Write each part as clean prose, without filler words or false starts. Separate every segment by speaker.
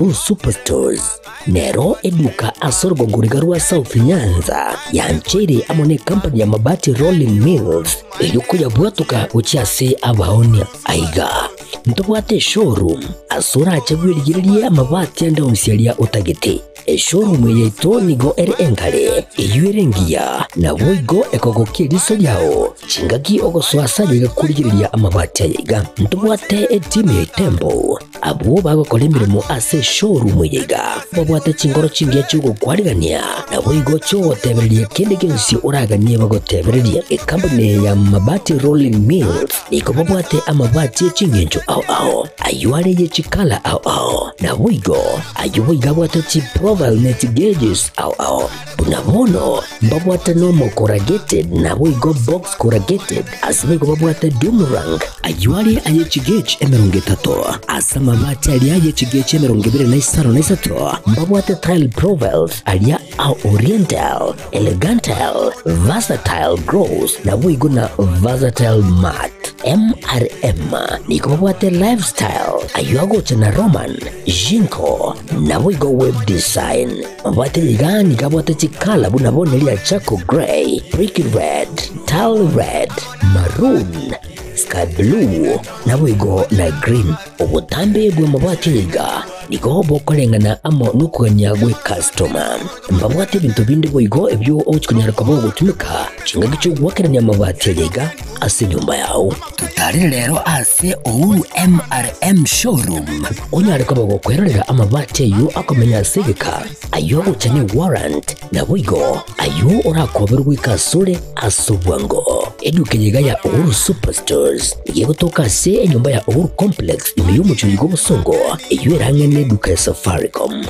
Speaker 1: Superstores nero eduka asorgongorigarwa South Nyanza yanchere amone company ya Mabati Rolling Mills eyuko bwatuka uchiase abaonia aiga ntobwate showroom asora chebwirigirie amabati andonsialia utagete eshowroom yetu nigo ere enkare eyuerengia na boigo ekogokiriso lyao chingaki ogoswasa kurigiria amabati ayiga ntobwate etime tembo abo bagokora emirimo ase showroom yiga babwate chingoro chingia chugokwarigania na boigo chogotebereria kende gensi oraganie bagotebereria ekampani ya Mabati Rolling Mills iko babwate amabati chingencho ao ao ayuare ye chikala ao ao na boigo ayuiga bwate chi profile net gauges ao ao bunabono babwate normal corrugated na boigo box corrugated asibigo babwate doomerang ayuare aye chigauge 30 asamabati aliaye chigauge 25 mbabwate tile profiles alia au oriental elegantal versatile gross na boigo na versatile matte MRM niko babwate lifestyle ayuago na Roman Jinko na boigo web design mabati ligani kabwate chikala bunabonelia charcoal gray, brick red, tile red, maroon, sky blue na boigo na green. Obutambe bwe mabati liga niko bokolengana amo nukuganya gwe customer mbabwate bintu bindi boigo ebyo ochikunyara kobo gutumika chinga gicho mabati liga ase nyumba yao. Tutari lero ase Uhuru MRM showroom onyare kobo gokwerera amabati yu akomenya segeka ayo guchane warrant na boigo ayo orakoberwa ikasure asobwango eduke ya Uhuru Superstores yegotoka se enyumba ya Uhuru Complex imiyumucho busongo eyo duka ya Safaricom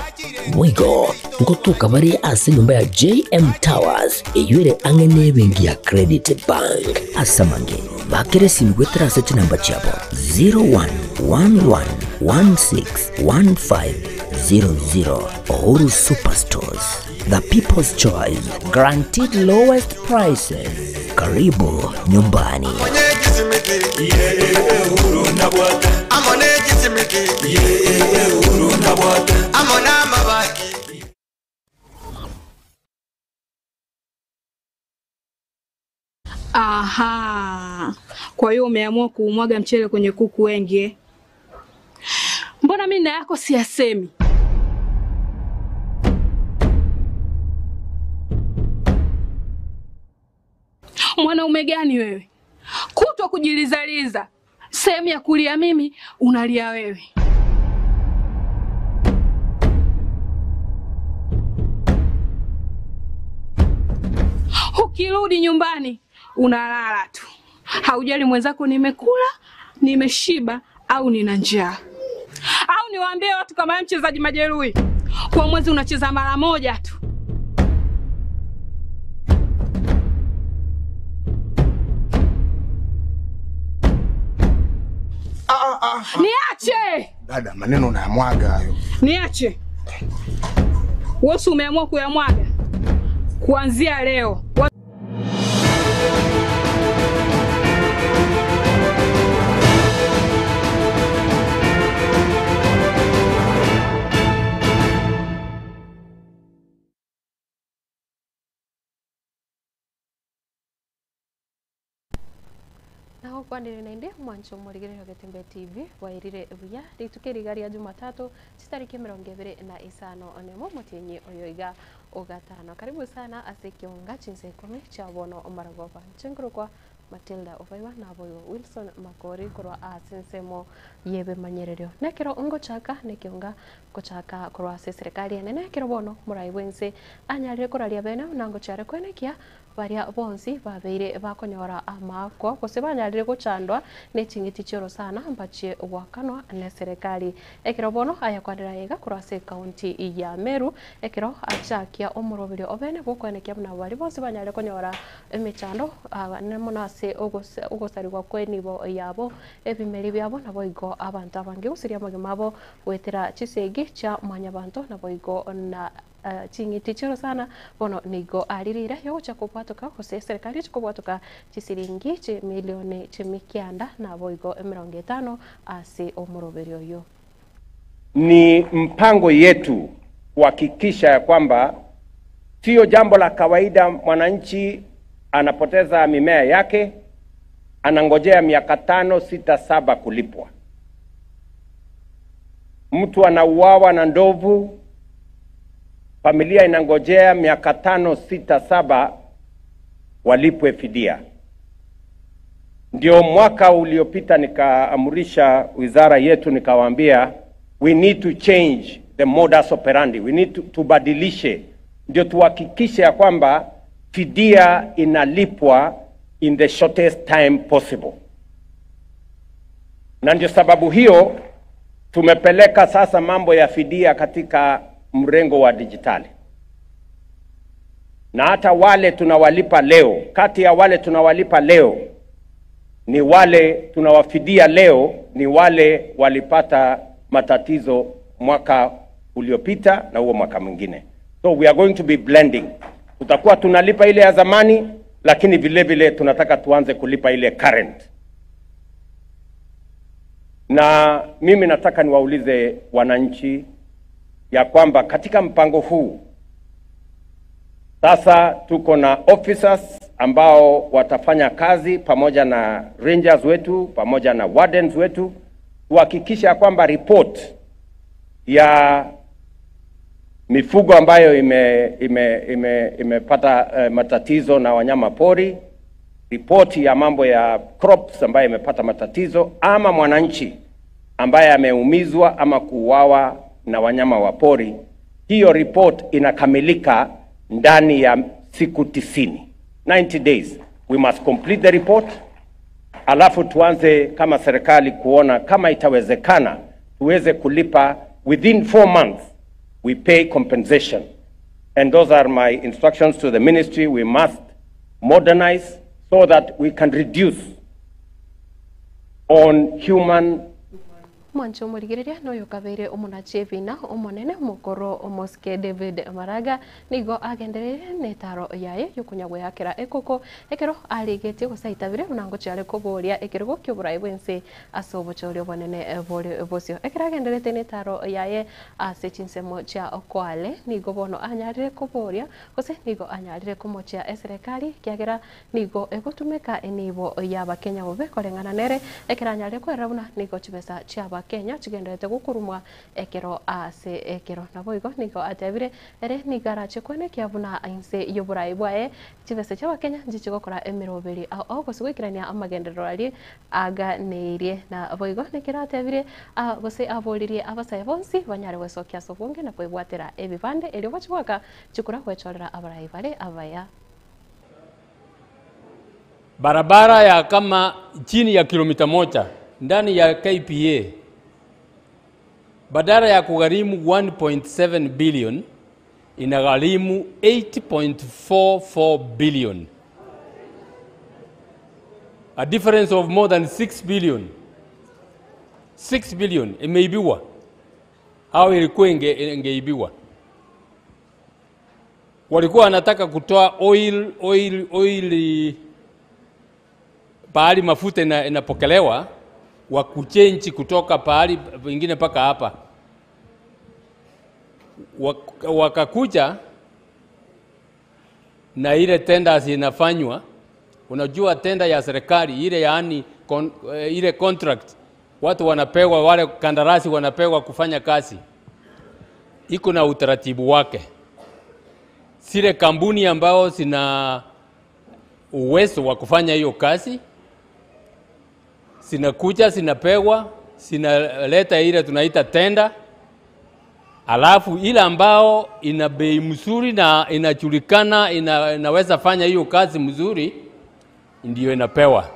Speaker 1: boigo ngotoka bari ase nyumba ya JM Towers eyure angene bengi ya Credit Bank asamange bakere simgwetra ase namba chabo 0111161500. Uhuru Superstores, the people's choice, guaranteed lowest prices. Karibu nyumbani.
Speaker 2: Aha. Kwa hiyo umeamua kuumwaga mchele kwenye kuku wengi eh? Mbona mimi na yako siyasemi? Mwanaume gani wewe? Kutwa kujilizaliza. Sehemu ya kulia mimi unalia wewe. Ukirudi nyumbani unalala tu. Haujali mwenzako nimekula, nimeshiba au nina njaa. Au niwaambie watu kama wewe mchezaji majeruhi, kwa mwezi unacheza mara moja tu. Niache!
Speaker 3: Dada, maneno unayamwaga hayo.
Speaker 2: Niache. Wewe umeamua kuyamwaga. Kuanzia leo.
Speaker 4: Kwandire nainde mwancho murigerero Getembe TV wairire buya rituke rigari ya Jumatatu chitariki 25 onemo mutinyi oyoiga ogatano. Karibu sana ase kionga chinse 10 cha bono omaragoba chengro kwa Matilda Ofaiwa na boyo Wilson Makori korwa asensemo yebe manyererio nekero ngochaka nekionga gochaka korwa ase serikali enene kero bono murai bwense anyarire koraria bene nango chare kwenekia baria bonsi babeire bakonyora amako gose banyarire gochandwa nechingiti choro sana mbache wakanwa ne serikali ekero bono ayakwanira yega korwa ase county ya Meru ekero achakia omoroberio obene bokwenekia buna bari bonsi banyarire konyora emechando nemono ase ogosarigwa kwenibo yabo ebimeri byabo nabo igo abantu abange gusiria magimabo wetera chisegi cha mwanyabanto nabo igo na chingiti choro sana bono nigo alirira yocha kubwatoka gose serikali chikobwatoka chisiringi chi milioni chimikianda nabo igo 50 ase omoroberio yo.
Speaker 5: Ni mpango yetu kuhakikisha ya kwamba sio jambo la kawaida mwananchi anapoteza mimea yake, anangojea miaka 5, 6, 7 kulipwa. Mtu anauawa na ndovu, familia inangojea miaka 5, 6, 7 walipwe fidia. Ndio mwaka uliopita nikaamurisha wizara yetu, nikawaambia we need to change the modus operandi, we need to tubadilishe, ndio tuhakikishe ya kwamba fidia inalipwa in the shortest time possible. Na ndio sababu hiyo tumepeleka sasa mambo ya fidia katika mrengo wa dijitali. Na hata wale tunawalipa leo, kati ya wale tunawalipa leo ni wale tunawafidia leo ni wale walipata matatizo mwaka uliopita na huo mwaka mwingine. So we are going to be blending. Tutakuwa tunalipa ile ya zamani, lakini vile vile tunataka tuanze kulipa ile current. Na mimi nataka niwaulize wananchi ya kwamba katika mpango huu sasa tuko na officers ambao watafanya kazi pamoja na rangers wetu, pamoja na wardens wetu, kuhakikisha kwamba report ya mifugo ambayo imepata matatizo na wanyama pori, ripoti ya mambo ya crops ambayo imepata matatizo, ama mwananchi ambaye ameumizwa ama kuuawa na wanyama wa pori, hiyo report inakamilika ndani ya siku 90. 90 days. We must complete the report. Alafu tuanze kama serikali kuona kama itawezekana tuweze kulipa within 4 months. We pay compensation. And those are my instructions to the ministry. We must modernize so that we can reduce on human.
Speaker 4: Mwancho murigereria no yokabere omunachevina omonene mukoro omoske David Maraga nigo agenderere netaro yaye yokunyagwe yakera ekoko ekero aligete gosaitabire unango chale koboria ekero kyoburayi bwense asobochorio bonene bore bosio ekero agenderete netaro yaye ase chinsemo cha okwale nigo bono anyarire koboria gose nigo anyarire komochia eserikali kiagera nigo egotumeka enibo yaba Kenya bobe korengana nere ekero anyarire kwerabuna nigo chibesa chia Kenya chigenderete gukurumwa ekero ase ekero naboigo nigo atebire ere nigarache kwene kiabuna ainse yoburai bwae chibese chaba Kenya njichigokora emiroberi ao gosigwikirania amagenderero ari aga neirie na boigo nikira atebire gose aboririe abasae bonsi banyare gwesokia sobonge na kwebwatera ebibande erio bachibwaka chikura gwechorera abarai bare abaya.
Speaker 6: Barabara ya kama chini ya kilomita 1 ndani ya KPA badala ya kugharimu 1.7 billion inagharimu 8.44 billion. A difference of more than 6 billion. 6 billion imeibiwa. Au ilikuwa ingeibiwa. Walikuwa wanataka kutoa oil pahali mafuta inapokelewa, wa kuchange kutoka pahali pengine paka hapa. Wakakuja na ile tenda zinafanywa. Unajua tenda ya serikali ile, yaani ile contract watu wanapewa, wale kandarasi wanapewa kufanya kazi, iko na utaratibu wake. Zile kampuni ambao zina uwezo wa kufanya hiyo kazi zinakuja, zinapewa, zinaleta ile tunaita tenda. Alafu ile ambao ina bei mzuri na inajulikana inaweza fanya hiyo kazi mzuri ndio inapewa.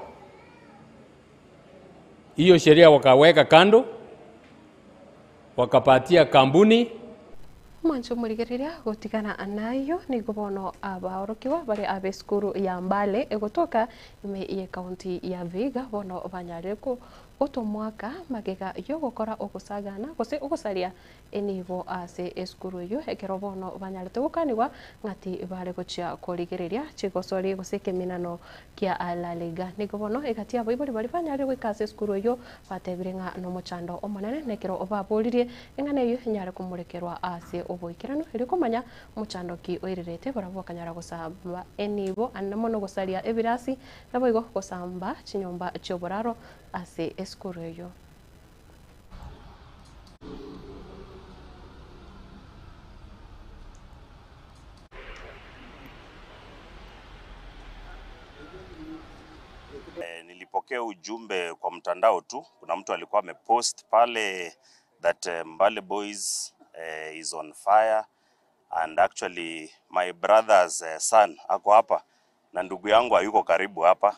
Speaker 6: Hiyo sheria wakaweka kando, wakapatia kampuni.
Speaker 4: Mwancho murigereria gotigana anayo nigo bono abaorokiwa bari abe skuru ya Mbale egotoka ime ye county ya Vihiga bono banyareko Otomwaka magega yogokora ogosagana gose ogosaria enibo ase esukuru eyo ekero bono banyarete gokaniwa ng'ati bare gochia korigereria chigosori gose keminano kia alaliga nigo bono egati abo ibori bari banyarire goika ase esukuru eyo batebire ng'a nomochando omonene nekero obaboririe eng'ana eyo enyare komorekerwa ase oboikerano eri komanya omochando ki oirerete barabwo bakanyara gosamba enibo ande mono gosaria ebirasi nabo igo gosamba chinyomba chioboraro ase esukuru eyo.
Speaker 7: Nilipokea ujumbe kwa mtandao tu, kuna mtu alikuwa amepost pale that Mbale Boys is on fire and actually my brother's son ako hapa na ndugu yangu hayuko karibu hapa,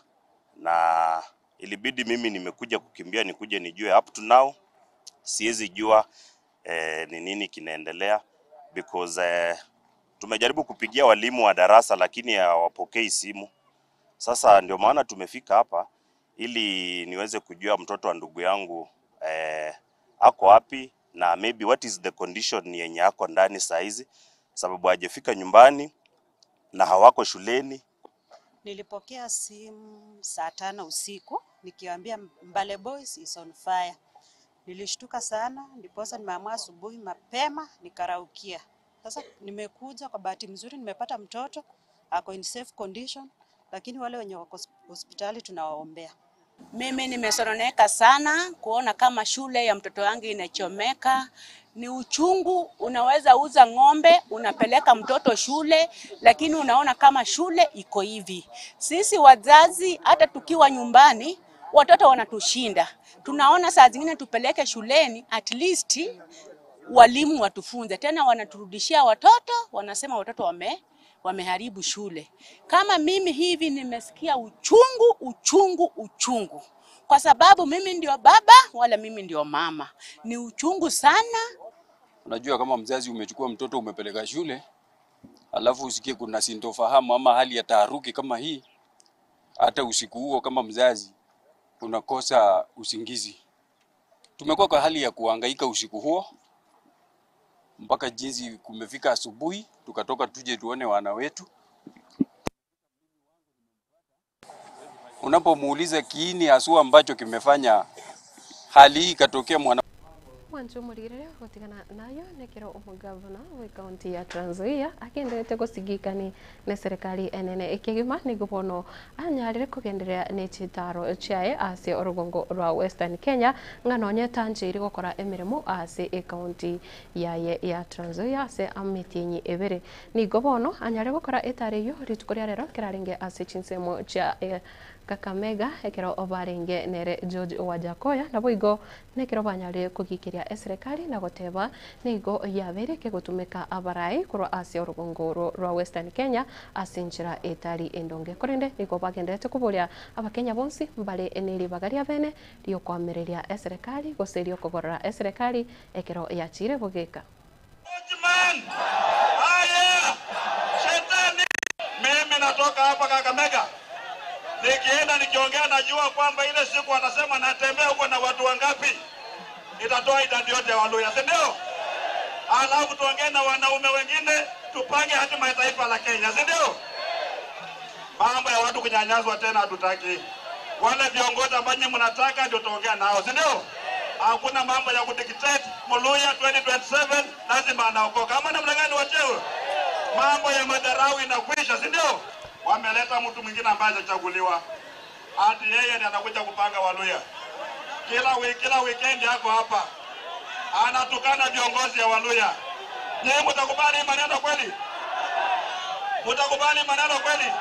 Speaker 7: na ilibidi mimi nimekuja kukimbia nikuje nijue. Up to now siwezi jua ni nini kinaendelea because tumejaribu kupigia walimu wa darasa lakini hawapokei simu. Sasa ndio maana tumefika hapa ili niweze kujua mtoto wa ndugu yangu ako wapi na maybe what is the condition yenye ako ndani saizi, sababu hajafika nyumbani na hawako shuleni.
Speaker 8: Nilipokea simu saa 5 usiku nikiambia Mbale Boys is on fire. Nilishtuka sana, ndiposa nimeamua asubuhi mapema nikaraukia. Sasa nimekuja kwa bahati mzuri nimepata mtoto ako in safe condition, lakini wale wenye wako hospitali tunawaombea.
Speaker 9: Mimi nimesononeka sana kuona kama shule ya mtoto wangu inachomeka. Ni uchungu, unaweza uza ng'ombe, unapeleka mtoto shule, lakini unaona kama shule iko hivi. Sisi wazazi hata tukiwa nyumbani watoto wanatushinda. Tunaona saa zingine tupeleke shuleni at least walimu watufunze. Tena wanaturudishia watoto, wanasema watoto wameharibu shule. Kama mimi hivi nimesikia uchungu, uchungu, uchungu. Kwa sababu mimi ndio baba wala mimi ndio mama. Ni uchungu sana.
Speaker 10: Unajua kama mzazi umechukua mtoto umepeleka shule, alafu usikie kuna sintofahamu ama hali ya taharuki kama hii, hata usiku huo kama mzazi unakosa usingizi. Tumekuwa kwa hali ya kuhangaika usiku huo mpaka jinsi kumefika asubuhi, tukatoka tuje tuone wana wetu. Unapomuuliza kiini haswa ambacho kimefanya hali hii ikatokea mwana
Speaker 4: Mwancho muririre gotigana nayo nekero omugavana we county ya Trans Nzoia akenderete gosigikani ne serikali enene ekegima nigo anyarire kugenderea ne chitaro chiaye ase orugongo rwa Western Kenya ng'anonye tanjiri gokora emirimo ase e county yaye ya Trans Nzoia ase ametinyi ebere nigo bono anyarire gokora etare yo rituko ria rero keraringe ase chinsemo chia Kakamega ekero obarenge nere George Wajakoya nabo igo nekero banyare kugikiria eserikali na goteba nigo yabere kegotumeka abarai kurwa ase orugongo rwa Western Kenya ase enchera etari endonge korende nigo bagenderete kuboria abakenya bonsi mbale eneri bagaria bene riokwamireria eserikali gose riokogorora eserikali ekero yachire bogeka.
Speaker 11: Haya, shetani, mimi natoka hapa Kakamega. Nikienda nikiongea najua kwamba ile siku wanasema natembea huko na watu wangapi, itatoa idadi yote ya Waluya, si ndio? Alafu tuongee na wanaume wengine tupange hatima ya taifa la Kenya, si ndio? Mambo ya watu kunyanyaswa tena hatutaki. Wale viongozi ambao mnataka ndio tuongea nao, si ndio? Hakuna mambo ya kudictate. Mluya 2027 lazima anaokoka. Ama namna gani wachewe? Mambo ya madharau inakwisha, si ndio? Wameleta mtu mwingine ambaye hajachaguliwa. Ati yeye ndiye anakuja kupanga Waluya. Kila weekend yako hapa anatukana viongozi ya Waluya. Nyinyi mtakubali maneno kweli? Mtakubali maneno kweli?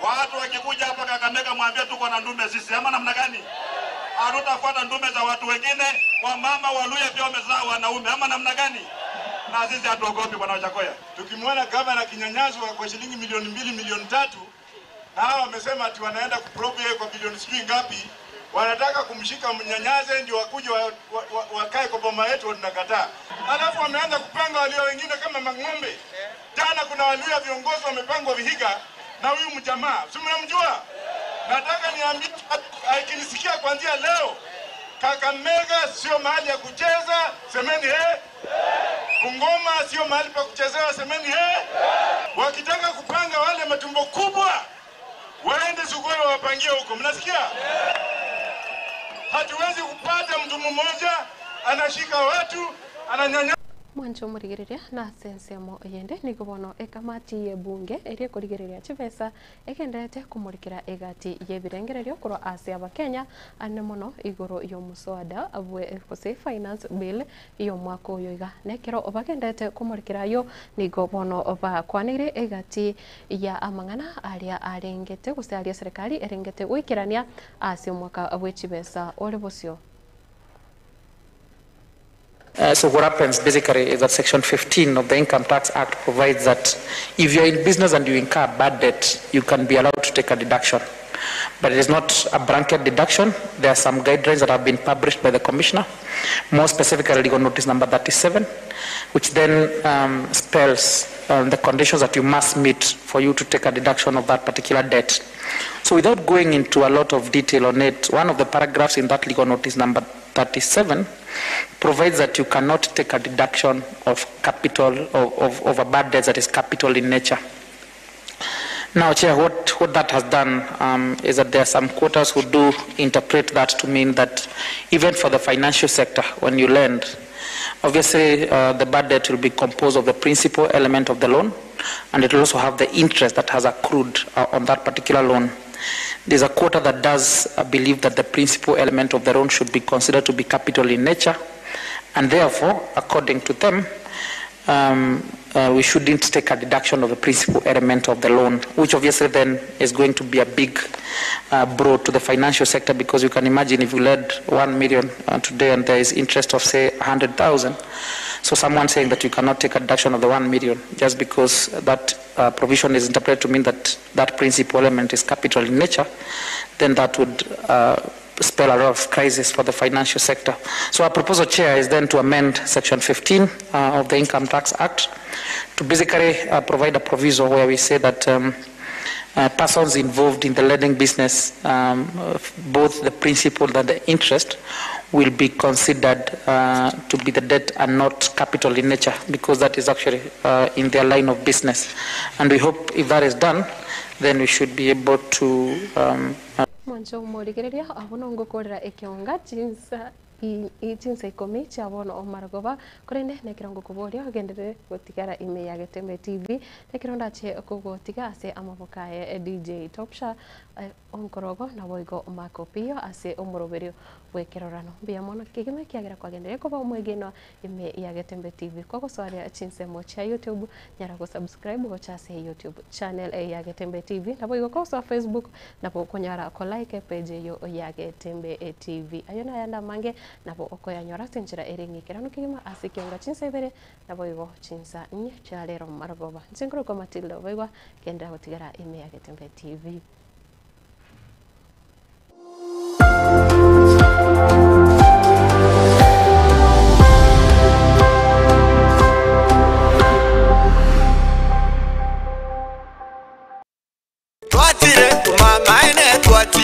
Speaker 11: Watu wakikuja hapa Kakamega mwambie tuko na ndume sisi, ama namna gani? Hatutafuata ndume za watu wengine. Wamama Waluya pia wamezaa wanaume, ama namna gani? Na sisi hatuogopi bwana Wajakoya.
Speaker 12: Tukimwona gavana kinyanyazwa kwa shilingi milioni 2 milioni 3, na hawa wamesema ati wanaenda kuprobe yeye kwa bilioni sijui ngapi, wanataka kumshika mnyanyaze ndio wakuje wakae kwa boma yetu, tunakataa. Alafu wameanza kupanga walio wengine kama mang'ombe. Jana kuna Waluya viongozi wamepangwa Vihiga na huyu mjamaa, si mnamjua? Nataka niambie, akinisikia kuanzia leo, Kakamega sio mahali ya kucheza, semeni he. Bungoma sio mahali pa kuchezewa, semeni he. Wakitaka kupanga wale matumbo kubwa waende Sugoi wapangie huko, mnasikia? Hatuwezi kupata mtu mmoja anashika watu ananyanya.
Speaker 4: Mwancho murigereria na sensemo yende nigubono ekamati ye bunge eri kurigereria chibesa egenderete kumurikira egati ye birengererio kurwa ase abakenya ane mono igoro yo muswada abwe kose finance bill yo mwaka oyo iga nekero obagendete kumurikira yo nigobono bakwanire egati ya amang'ana aria arengete gose aria serikali erengete gwikirania ase mwaka abwe chibesa ore bosio.
Speaker 13: So what happens basically is that Section 15 of the Income Tax Act provides that if you're in business and you incur bad debt, you can be allowed to take a deduction. But it is not a blanket deduction. There are some guidelines that have been published by the Commissioner, more specifically Legal Notice number 37, which then spells the conditions that you must meet for you to take a deduction of that particular debt. So without going into a lot of detail on it, one of the paragraphs in that Legal Notice number 37 provides that you cannot take a deduction of capital, of a bad debt that is capital in nature. Now, Chair, what that has done is that there are some quarters who do interpret that to mean that even for the financial sector, when you lend, obviously the bad debt will be composed of the principal element of the loan, and it will also have the interest that has accrued on that particular loan. There's a quarter that does believe that the principal element of the loan should be considered to be capital in nature, and therefore, according to them, we shouldn't take a deduction of the principal element of the loan, which obviously then is going to be a big blow to the financial sector, because you can imagine if you lend 1 million today and there is interest of, say, 100,000. So someone saying that you cannot take a deduction of the 1 million just because that provision is interpreted to mean that that principal element is capital in nature, then that would spell a lot of crisis for the financial sector. So our proposal, Chair, is then to amend Section 15 of the Income Tax Act to basically provide a proviso where we say that persons involved in the lending business, both the principal and the interest, will be considered to be the debt and not capital in nature, because that is actually in their line of business. And we hope if that is done, then we should be able to
Speaker 4: Mwancho morigereria abono ngokorera ekionga chinsa ichinsa ikumi chiabono omarogoba korende nekirongo kuboria ogendere gotigara ime ya Getembe TV nekironda che kugotiga ase amabokaye DJ Topsha onkorogo na boigo makopio ase omoroberio bwekerorano mbia mono kigime kiagera kwagendere kuba omwegeno ime ya Getembe TV kogosoria chinsemo cha YouTube nyara go subscribe gocha ase YouTube channel ya Getembe TV na boigo koso Facebook na bokonyara ko like page yo ya Getembe TV ayona yanda mange nabo okoyanyora senchera ereng'ekerano kigima ase kionga chinsa ibere nabo igo chinsa nye chiarero marogoba nchinkoro kwa Matilda boigwa kenda gotigara ime ya Getembe TV.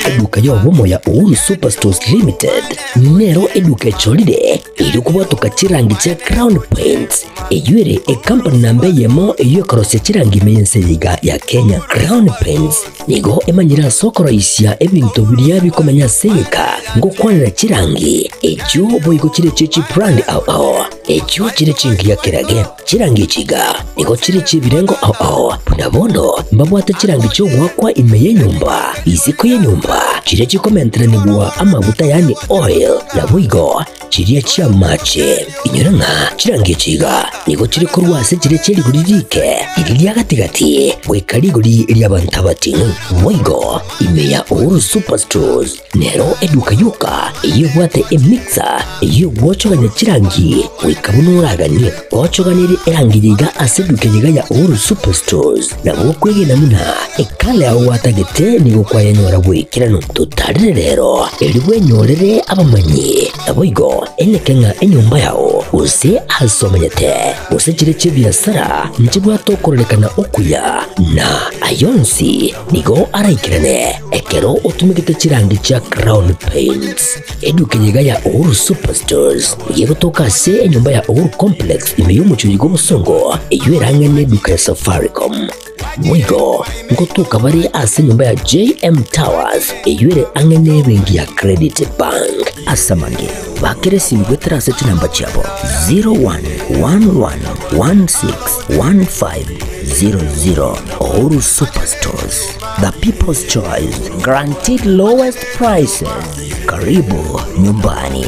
Speaker 1: Eduka yobomo ya Uhuru Superstores Limited nero eduka echolire iri kubwatuka chirangi cha Crown Paints eyuere ekampani namba yemo eyekorosia chirangi meyenseyiga ya Kenya. Crown Paints nigo emanyira sokoroisia ebintu biria bikomenya seka ngokwanira chirangi echo boigo chire chichi brand ao ao echo chire chingi ya kirage chirangi chiga nigo chire chibirengo ao ao punabono mbabwate chirangi chogwakwa ime yenyumba isiko yenyumba chire chikomenteranigwa amabuta yani oil na boigo chiria chia mache inyoranga chirangi chiga nigo chiri korwase chire chiriguririke iri gatigati bwekariguri ryabantu boigo ime ya Uhuru Superstores nero eduka yuka iyo bwate emixer iyo gwochoganya chirangi wikabunuragani gwochoganiri erangi yiga ase eduka yiga ya Uhuru Superstores na gokwegena muna ekale aho watagete nigo kwayenyora bwikirano tutarire rero eri bwenyorere abamanyi na boigo Igo enekenga enyumba yao use asomenyete use chire chibiasara nchibwatokorerekana okuya na ayonsi nigo araikirane ekero otumigite chirangi cha Crown Paints. Eduka nyiga ya Uhuru Superstores yegotoka ase enyumba ya Uhuru Complex imeyumuchuji gobosongo eyo erang'ene eduka ya Safaricom. Mwigo ngotuka bari ase nyumba ya JM Towers eywere ang'ene bengi ya Credit Bank. Asamange bakere simu ase chinamba chiabo 0111161500. Uhuru Superstores, the people's choice, guaranteed lowest prices. Karibu nyumbani.